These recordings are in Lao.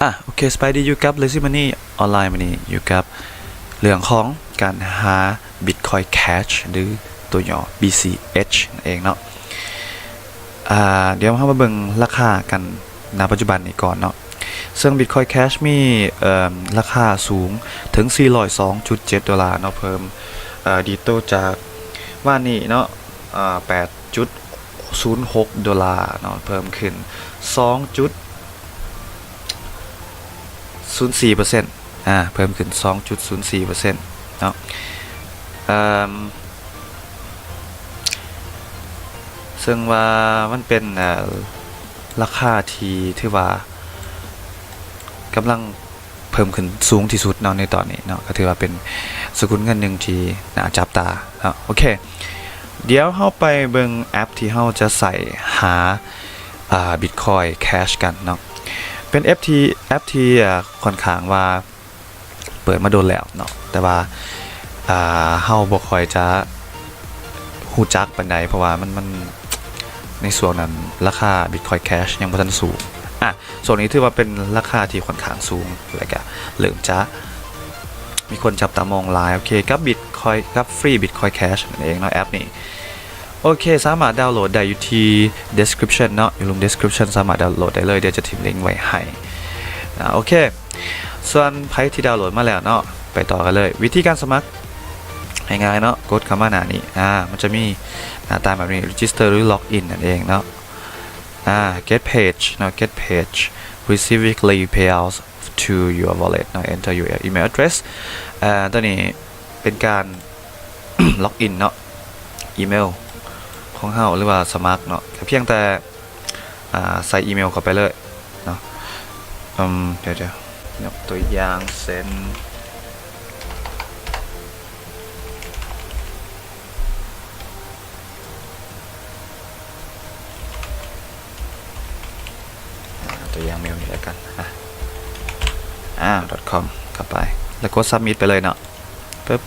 ອ່ະ ໂອເຄ ສະບາຍດີ ຢູ່ກັບ Lazy Money ອອນລາຍ ມື້ນີ້ຢູ່ກັບເລື່ອງຂອງການຫາ Bitcoin Cash ຫຼື ຕົວຫຍໍ້ BCH ນັ້ນເອງເນາະ. ອ່າ ດຽວເຮົາມາເບິ່ງລາຄາກັນ ນະປັດຈຸບັນນີ້ກ່ອນເນາະ. ເຊິ່ງ Bitcoin Cash ມີ ເອີ່ມ ລາຄາສູງເຖິງ ສີ່ຮ້ອຍສອງຈຸດເຈັດ ໂດລາເນາະ, ເພີ່ມ ເອີ່ ດີດໂຕຈາກວານນີ້ເນາະ ເອີ່ ແປດຈຸດສູນຫົກ ໂດລາເນາະ, ເພີ່ມຂຶ້ນ ສອງຈຸດສູນສີ່ເປີເຊັນ ອ່າ ເພີ່ມຂຶ້ນ ສອງຈຸດສູນສີ່ເປີເຊັນ ເນາະ. ເອີ່ມ ເຊິ່ງວ່າມັນເປັນ ເອີ່ ລາຄາທີ່ຖືວ່າກຳລັງເພີ່ມຂຶ້ນສູງທີ່ສຸດເນາະ ໃນຕອນນີ້ເນາະ, ກໍຖືວ່າເປັນສະກຸນເງິນໜຶ່ງທີ່ໜ້າຈັບຕາເນາະ. ໂອເຄ ດຽວເຮົາໄປເບິ່ງແອັບທີ່ເຮົາຈະໃຊ້ຫາ ອ່າ Bitcoin Cash ກັນເນາະ. ເປັນແອັບທີ່ ແອັບທີ່ ອ່າ ຂ້ອນຂ້າງວ່າ ເປີດມາດົນແລ້ວເນາະ ແຕ່ວ່າ ອ່າ ເຮົາບໍ່ຄ່ອຍຈະຮູ້ຈັກປານໃດ ເພາະວ່າມັນ ມັນ ໃນຊ່ວງນັ້ນລາຄາ Bitcoin Cash ຍັງບໍ່ທັນສູງ. ອ່ະ ຊ່ວງນີ້ຖືວ່າເປັນລາຄາທີ່ຂ້ອນຂ້າງສູງ ແລ້ວກະເລີ່ມຈະມີຄົນຈັບຕາມອງຫຼາຍ. ໂອເຄ ກັບ Bitcoin ກັບ Free Bitcoin Cash ນັ້ນເອງເນາະ ແອັບນີ້. ໂອເຄ ສາມາດດາວໂຫຼດໄດ້ຢູ່ທີ່ description ເນາະ, ຢູ່ລຸ່ມ description ສາມາດດາວໂຫຼດໄດ້ເລີຍ, ດຽວຈະຖິ້ມລິ້ງໄວ້ໃຫ້. ອ່າ ໂອເຄ ສ່ວນໃຜທີ່ດາວໂຫຼດມາແລ້ວເນາະ ໄປຕໍ່ກັນເລີຍ. ວິທີການສະໝັກ ງ່າຍໆເນາະ, ກົດເຂົ້າມາໜ້ານີ້ ອ່າ ມັນຈະມີໜ້າຕາແບບນີ້ register ຫຼື log in ນັ້ນເອງເນາະ. ອ່າ get page ເນາະ, get page, receive weekly payouts to your wallet ເນາະ, enter your email address. ອ່າ ຕົວນີ້ເປັນການ log in ເນາະ, ອີເມວຂອງເຮົາ ຫຼືວ່າສະໝັກເນາະ, ກໍພຽງແຕ່ ອ່າ ໃສ່ອີເມວເຂົ້າໄປເລີຍເນາະ. ອືມ ດຽວໆ ຍົກຕົວຢ່າງເຊັ່ນ ອ່າ ຕົວຢ່າງເມວນີ້ແລ້ວກັນ ອ່າ ອ່າ .com ເຂົ້າໄປ ແລ້ວກົດ submit ໄປເລີຍເນາະ. ປຶບ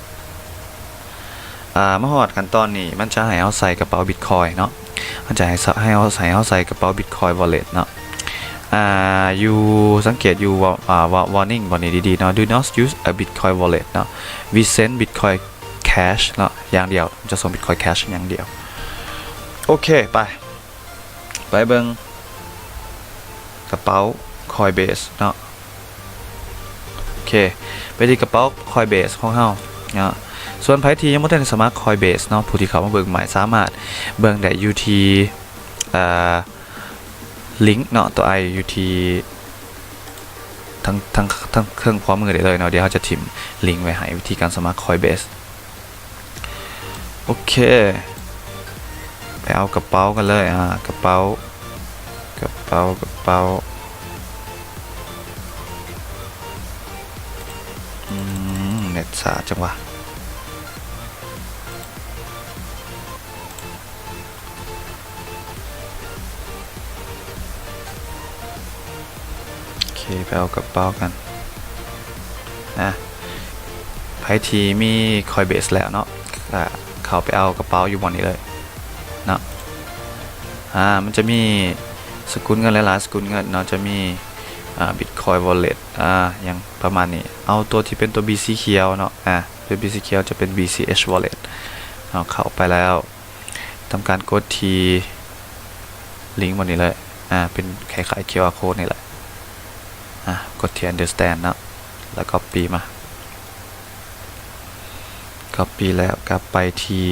ອ່າ ມາຮອດຂັ້ນຕອນນີ້ ມັນຈະໃຫ້ເຮົາໃສ່ກະເປົາ Bitcoin ເນາະ, ມັນຈະໃຫ້ ໃຫ້ເຮົາ ໃຫ້ເຮົາໃສ່ກະເປົາ Bitcoin Wallet ເນາະ. ອ່າ ຢູ່ ສັງເກດຢູ່ ອ່າ warning ບ່ອນນີ້ດີໆເນາະ, Do not use a Bitcoin wallet ເນາະ, We send Bitcoin Cash ເນາະ ຢ່າງດຽວ, ຈະສົ່ງ Bitcoin Cash ຢ່າງດຽວ. ໂອເຄ ໄປ ໄປເບິ່ງກະເປົາ Coinbase ເນາະ. ໂອເຄ ໄປທີ່ກະເປົາ Coinbase ຂອງເຮົາເນາະ. ສ່ວນໃຜທີ່ຍັງບໍ່ທັນໄດ້ສະໝັກ Coinbase ເນາະ, ຜູ້ທີ່ເຂົ້າມາເບິ່ງໃໝ່ ສາມາດເບິ່ງໄດ້ຢູ່ທີ່ ເອີ່ ລິ້ງເນາະ, ຕົວ I ຢູ່ທີ່ທາງ ທາງ ທາງເຄິ່ງຂວາມືໄດ້ເລີຍເນາະ. ດຽວເຮົາຈະຖິ້ມລິ້ງໄວ້ໃຫ້ ວິທີການສະໝັກ Coinbase. ໂອເຄ ໄປເອົາກະເປົາກັນເລີຍ. ອ່າ ກະເປົາ ກະເປົາ ກະເປົາ ອືມ ເນັດຊ້າຈັງຫວະ. ໂອເຄ ໄປເອົາກະເປົາກັນ. ອ່າ ໃຜທີ່ມີ Coinbase ແລ້ວເນາະ ກະເຂົ້າໄປເອົາກະເປົາຢູ່ບ່ອນນີ້ເລີຍເນາະ. ອ່າ ມັນຈະມີສະກຸນເງິນຫຼາຍໆສະກຸນເງິນເນາະ, ຈະມີ ອ່າ Bitcoin Wallet ອ່າ ຫຍັງປະມານນີ້. ເອົາຕົວທີ່ເປັນຕົວ B ສີຂຽວເນາະ, ອ່າ ຕົວ B ສີຂຽວຈະເປັນ BCH Wallet ເຮົາເຂົ້າໄປແລ້ວ ທຳການກົດທີ່ລິ້ງບ່ອນນີ້ເລີຍ. ອ່າ ເປັນຄ້າຍໆ QR code ນີ້ແຫຼະ. ອ່າ ກົດທີ່ understand ເນາະ ແລ້ວ copy ມາ. Copy ແລ້ວກັບໄປທີ່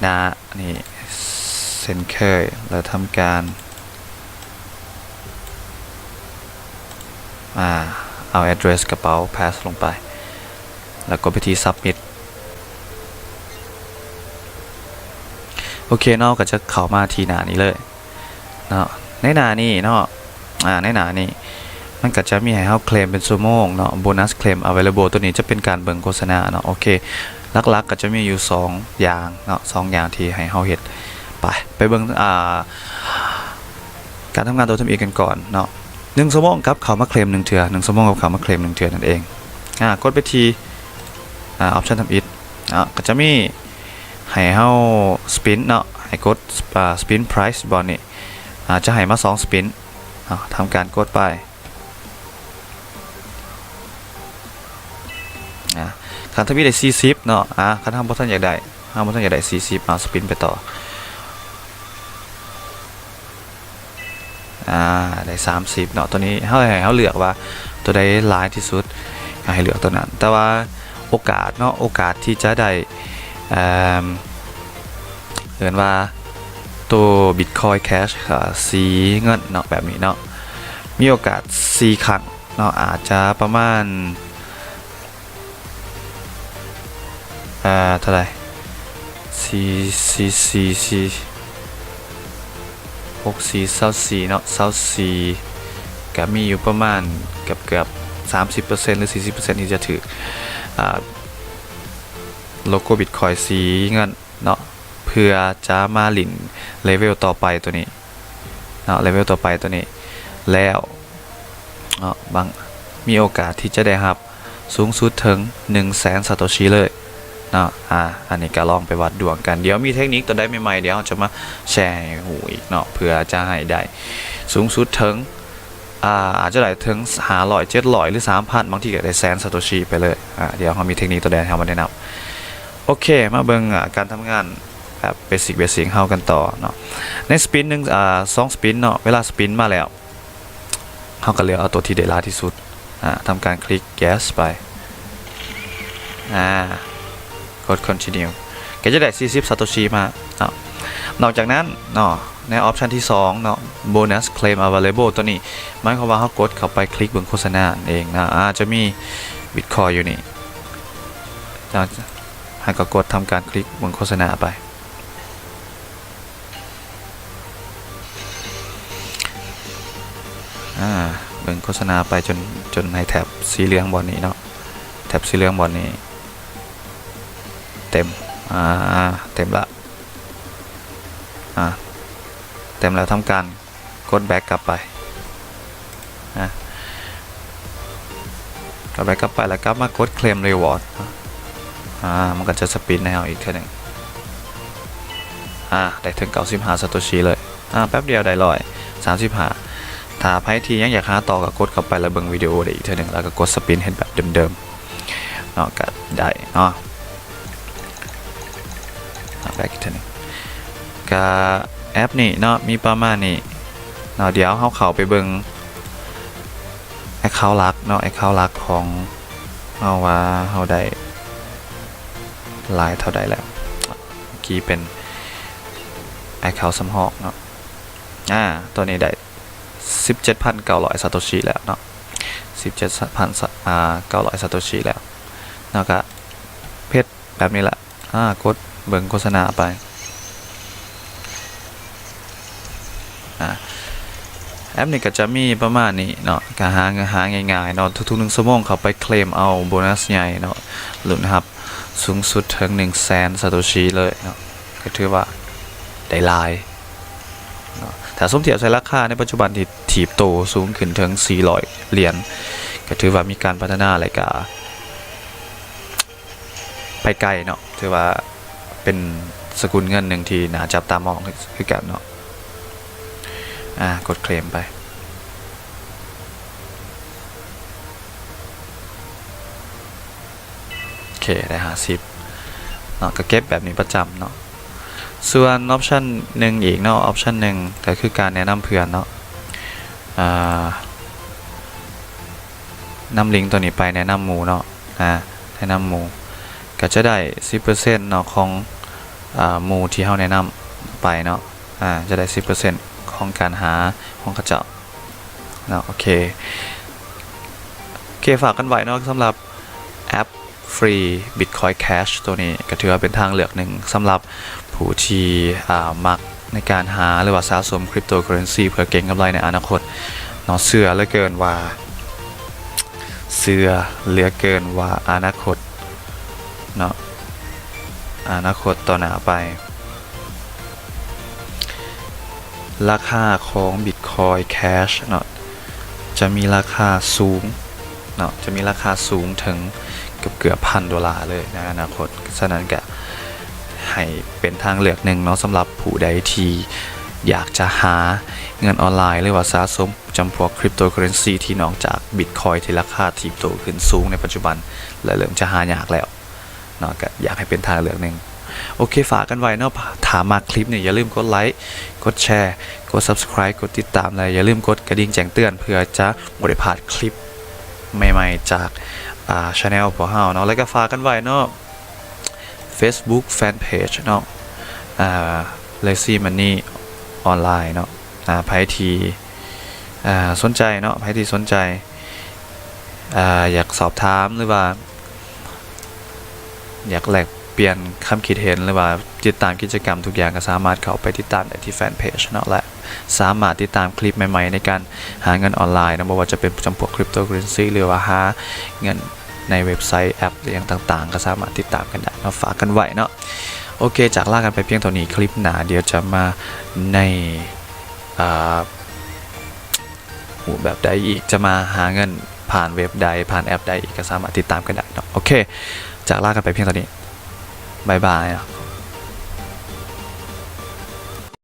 ໜ້ານີ້ເຊັ່ນເຄີຍ ແລ້ວທຳການ ອ່າ ເອົາ address ກະເປົາ paste ລົງໄປ ແລ້ວກົດໄປທີ່ submit. ໂອເຄເນາະ, ກໍຈະເຂົ້າມາທີ່ໜ້ານີ້ເລີຍເນາະ. ໃນໜ້ານີ້ເນາະ ອ່າ ໃນໜ້ານີ້ມັນກໍຈະມີໃຫ້ເຮົາເຄລມເປັນຊົ່ວໂມງເນາະ, bonus claim available ຕົວນີ້ຈະເປັນການເບິ່ງໂຄສະນາເນາະ. ໂອເຄ ຫຼັກໆກໍຈະມີຢູ່ສອງຢ່າງເນາະ, ສອງຢ່າງທີ່ໃຫ້ເຮົາເຮັດ. ໄປ ໄປເບິ່ງ ອ່າ ການທຳງານຕົວທຳອິດກັນກ່ອນເນາະ. ໜຶ່ງຊົ່ວໂມງກັບເຂົ້າມາເຄລມໜຶ່ງເທື່ອ, ໜຶ່ງຊົ່ວໂມງກັບເຂົ້າມາເຄລມໜຶ່ງເທື່ອນັ້ນເອງ. ອ່າ ກົດໄປທີ່ ອ່າ option ທຳອິດເນາະ, ກໍຈະມີໃຫ້ເຮົາ spin ເນາະ, ໃຫ້ກົດ ອ່າ spin price ບ່ອນນີ້ ອ່າ ຈະໃຫ້ມາສອງ spin ເນາະ. ທຳການກົດໄປ ຄັນທຳອິດໄດ້ສີ່ສິບເນາະ ອາ ຄັນເຮົາບໍ່ທັນຢາກໄດ້ ເຮົາບໍ່ທັນຢາກໄດ້ສີ່ສິບ ເອົາສະປິນໄປຕໍ່ ອາ ໄດ້ສາມສິບເນາະ ໂຕນີ້ເຮົາ ໃຫ້ເຮົາເລືອກວ່າໂຕໃດຫຼາຍທີ່ສຸດ ໃຫ້ເລືອກໂຕນັ້ນ ແຕ່ວ່າໂອກາດເນາະ ໂອກາດທີ່ຈະໄດ້ ເອີ່ມ ເອີ້ນວ່າໂຕ Bitcoin Cash ອາ ສີເງິນເນາະ ແບບນີ້ເນາະ ມີໂອກາດສີ່ຄັ້ງເນາະ ອາດຈະປະມານ ອ່າ ເທົ່າໃດ ສີ່ ສີ່ ສີ່ ສີ່ ຫົກ ສີ່ ຊາວສີ່ເນາະ ຊາວສີ່ ກະມີຢູ່ປະມານເກືອບໆ ສາມສິບເປີເຊັນ ຫຼື ສີ່ສິບເປີເຊັນ ທີ່ຈະຖືກ ອ່າ ໂລໂກ້ບິດຄອຍສີເງິນເນາະ ເພື່ອຈະມາຫຼິ້ນເລເວວຕໍ່ໄປໂຕນີ້ເນາະ ເລເວວຕໍ່ໄປໂຕນີ້ ແລ້ວເນາະ ບາງ ມີໂອກາດທີ່ຈະໄດ້ຮັບ ສູງສຸດເຖິງໜຶ່ງແສນຊາໂຕຊິເລີຍເນາະ ອາ ອັນນີ້ກະລອງໄປວັດດວງກັນ ດຽວມີເທັກນິກໂຕໃດໃໝ່ໆ ດຽວເຮົາຈະມາແຊໃຫ້ຮູ້ອີກເນາະ ເພື່ອຈະໃຫ້ໄດ້ສູງສຸດເຖິງ ອາ ອາດຈະໄດ້ເຖິງຫ້າຮ້ອຍ ເຈັດຮ້ອຍ ຫຼື ສາມພັນ ບາງທີກະໄດ້ແສນຊາໂຕຊິໄປເລີຍ ອາ ດຽວເຮົາມີເທັກນິກໂຕໃດເຮົາມາແນະນຳ ໂອເຄ ມາເບິ່ງ ອາ ການທຳງານແບບເບສິກໆ ເຮົາກັນຕໍ່ເນາະ ໃນສະປິນໜຶ່ງ ອາ ສອງສະປິນເນາະ ເວລາສະປິນມາແລ້ວ ເຮົາກະເລືອກເອົາໂຕທີ່ໄດ້ຫຼາຍທີ່ສຸດ ອາ ທຳການຄລິກ yes ໄປ ອາ ກົດ continue ກະຈະໄດ້ສີ່ສິບຊາໂຕຊິມາເນາະ ນອກຈາກນັ້ນເນາະ ໃນ option ທີສອງເນາະ bonus claim available ໂຕນີ້ ໝາຍຄວາມວ່າເຮົາກົດເຂົ້າໄປຄລິກເບິ່ງໂຄສະນານັ້ນເອງເນາະ ອາ ຈະມີບິດຄອຍຢູ່ນີ້ ເຮົາກະກົດທຳການຄລິກເບິ່ງໂຄສະນາໄປ. ອາ ເບິ່ງໂຄສະນາໄປຈົນ ຈົນໃຫ້ແຖບສີເຫຼືອງບ່ອນນີ້ເນາະ ແຖບສີເຫຼືອງບ່ອນນີ້ເຕັມ ອາ ເຕັມລະ ອາ ເຕັມແລ້ວ ທຳການກົດ back ກັບໄປ ນະ ກັບໄປ ກັບໄປ ແລ້ວກັບມາກົດ claim reward ອາ ມັນກະຈະສະປິນໃຫ້ເຮົາອີກເທື່ອໜຶ່ງ ອາ ໄດ້ເຖິງເກົ້າສິບຫ້າຊາໂຕຊິເລີຍ ອາ ແປັບດຽວໄດ້ຮ້ອຍສາມສິບຫ້າ ຖ້າໃຜທີ່ຍັງຢາກຫາຕໍ່ກະກົດເຂົ້າໄປ ແລ້ວເບິ່ງວິດີໂອໄດ້ອີກເທື່ອໜຶ່ງ ແລ້ວກະກົດສະປິນເຮັດແບບເດີມໆ ເນາະ ກະໄດ້ເນາະ ແບັກອີກເທື່ອໜຶ່ງ ກະແອັບນີ້ເນາະ ມີປະມານນີ້ເນາະ ດຽວເຮົາເຂົ້າໄປເບິ່ງ account ຫຼັກເນາະ account ຫຼັກຂອງເຮົາວ່າເຮົາໄດ້ຫຼາຍເທົ່າໃດແລ້ວ ເມື່ອກີ້ເປັນ account ສຳຮອງເນາະ ອາ ໂຕນີ້ໄດ້ສິບເຈັດພັນເກົ້າຮ້ອຍຊາໂຕຊິແລ້ວເນາະ ສິບເຈັດພັນເກົ້າຮ້ອຍຊາໂຕຊິແລ້ວເນາະ ກະເຮັດແບບນີ້ລະ ອາ ກົດເບິ່ງໂຄສະນາໄປ ອາ ແອັບນີ້ກະຈະມີປະມານນີ້ເນາະ ກະຫາ ຫາງ່າຍໆເນາະ ທຸກໆໜຶ່ງຊົ່ວໂມງເຂົ້າໄປເຄລມເອົາໂບນັສໃຫຍ່ເນາະ ລຸ້ນຮັບສູງສຸດເຖິງໜຶ່ງແສນຊາໂຕຊິເລີຍເນາະ ກະຖືວ່າໄດ້ຫຼາຍເນາະ ຖ້າສົມທຽບໃສ່ລາຄາໃນປັດຈຸບັນທີ່ຖີບໂຕສູງຂຶ້ນເຖິງສີ່ຮ້ອຍຫຼຽນ ກະຖືວ່າມີການພັດທະນາ ແລະກະ ໄປໄກເນາະ ຖືວ່າເປັນສະກຸນເງິນໜຶ່ງທີ່ໜ້າຈັບຕາມອງຄືກັນເນາະ ອາ ກົດເຄລມໄປ ໂອເຄ ໄດ້ຫ້າສິບເນາະ ກະເກັບແບບນີ້ປະຈຳເນາະ ສ່ວນ option ໜຶ່ງອີກເນາະ option ໜຶ່ງກະຄືການແນະນຳເພື່ອນເນາະ ອາ ນຳລິງໂຕນີ້ໄປແນະນຳໝູ່ເນາະ ອາ ແນະນຳໝູ່ ກະຈະໄດ້ສິບເປີເຊັນເນາະ ຂອງ ອາ ໝູ່ທີ່ເຮົາແນະນຳໄປເນາະ ອາ ຈະໄດ້ສິບເປີເຊັນຂອງການຫາຂອງເຂົາເຈົ້າເນາະ ໂອເຄ ໂອເຄ ຝາກກັນໄວ້ເນາະ ສຳລັບແອັບ Free Bitcoin Cash ໂຕນີ້ກະຖືວ່າເປັນທາງເລືອກໜຶ່ງສຳລັບຜູ້ທີ່ ອາ ມັກໃນການຫາ ຫຼືວ່າສະສົມ cryptocurrency ເພື່ອເກັງກຳໄລໃນອະນາຄົດເນາະ ເຊື່ອເຫຼືອເກີນວ່າ ເຊື່ອເຫຼືອເກີນວ່າອະນາຄົດເນາະ ອະນາຄົດຕໍ່ໜ້າໄປ ລາຄາຂອງ Bitcoin Cash ເນາະ ຈະມີລາຄາສູງເນາະ ຈະມີລາຄາສູງເຖິງເກືອບໆ ພັນໂດລາເລີຍໃນອະນາຄົດ ສະນັ້ນກະໃຫ້ເປັນທາງເລືອກໜຶ່ງເນາະ ສຳລັບຜູ້ໃດທີ່ຢາກຈະຫາເງິນອອນລາຍ ຫຼືວ່າສະສົມຈຳພວກ cryptocurrency ທີ່ນອກຈາກ Bitcoin ທີ່ລາຄາຖີບໂຕຂຶ້ນສູງໃນປັດຈຸບັນ ແລະເລີ່ມຈະຫາຍາກແລ້ວ. ເນາະ ກໍຢາກໃຫ້ເປັນທາງເລືອກໜຶ່ງ. ໂອເຄ ຝາກກັນໄວ້ເນາະ ຖ້າມັກຄລິບນີ້ ຢ່າລືມກົດໄລ ກົດແຊ ກົດ Subscribe ກົດຕິດຕາມ ແລະ ຢ່າລືມກົດກະດິ່ງແຈ້ງເຕືອນ ເພື່ອຈະບໍ່ໄດ້ພາດຄລິບໃໝ່ໆ ຈາກ ອ່າ Channel ພວກເຮົາເນາະ. ແລ້ວກໍຝາກກັນໄວ້ເນາະ Facebook Fanpage ເນາະ ອ່າ Lazy Money Online ເນາະ. ອ່າ ໃຜທີ່ ອ່າ ສົນໃຈເນາະ ໃຜທີ່ສົນໃຈ ອ່າ ຢາກສອບຖາມ ຫຼືວ່າ ຢາກແລກປ່ຽນຄຳຄິດເຫັນ ຫຼືວ່າຕິດຕາມກິດຈະກຳທຸກຢ່າງ ກໍສາມາດເຂົ້າໄປຕິດຕາມໄດ້ທີ່ Fanpage ເນາະ ແລະ ສາມາດຕິດຕາມຄລິບໃໝ່ໆ ໃນການຫາເງິນອອນລາຍເນາະ ບໍ່ວ່າຈະເປັນຈຳພວກ Cryptocurrency ຫຼືວ່າຫາເງິນໃນເວັບໄຊ ແອັບ ອີ່ຫຍັງຕ່າງໆ ກໍສາມາດຕິດຕາມກັນໄດ້ເນາະ. ຝາກກັນໄວ້ເນາະ. ໂອເຄ ຈາກລາກັນໄປພຽງເທົ່ານີ້. ຄລິບໜ້າ ດຽວຈະມາໃນ ອ່າ ຮູບແບບໃດອີກ ຈະມາຫາເງິນຜ່ານເວັບໃດ ຜ່ານແອັບໃດອີກ ກໍສາມາດຕິດຕາມກັນໄດ້ເນາະ. ໂອເຄ ຈາກລາກັນໄປພຽງເທົ່ານີ້. ບາຍບາຍ.